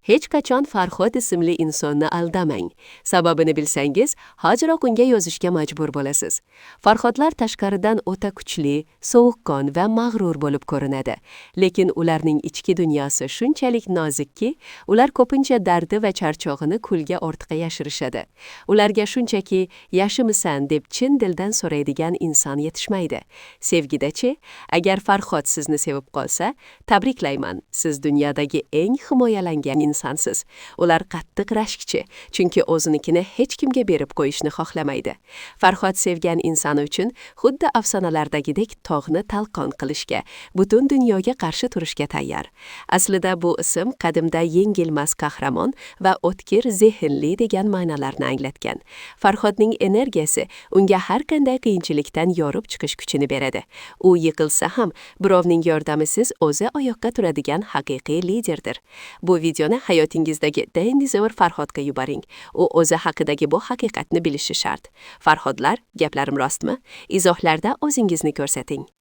Hech qachon Farhod ismli insonni aldamang. Sababini bilsangiz, hoziroq unga yozishga majbur bo'lasiz. Farhodlar tashqaridan o'ta kuchli, sovuqqon va mag'rur bo'lib ko'rinadi. Lekin ularning ichki dunyosi shunchalik nozikki, ular ko'pincha dardi va charchog'ini kulgi ortiga yashirishadi. Ularga shunchaki "Yaxshimisan?" deb chin dildan so'raydigan inson yetishmaydi. Sevgida-chi, agar Farhod sizni sevib qolsa, tabriklayman, siz dunyodagi eng himoyalangan insonsiz. Ular qattiq rashkchi, chunki o'zinikini hech kimga berib qo'yishni xohlamaydi. Farhod sevgan insoni uchun xuddi afsonalardagidek tog'ni talqon qilishga, butun dunyoga qarshi turishga tayyor. Aslida bu ism qadimda yengilmas qahramon va o'tkir zehnli degan ma'nolarni anglatgan. Farhodning energiyasi unga har qanday qiyinchilikdan yorib chiqish kuchini beradi. U yiqilsa ham birovning yordamisiz o'zi oyoqqa turadigan haqiqiy liderdir. Bu videoni hayotingizdagi eng Farhodga yuboring. U o'zi haqidagi bu haqiqatni bilishi shart. Farhodlar, gaplarim rostmi? Izohlarda o'zingizni ko'rsating.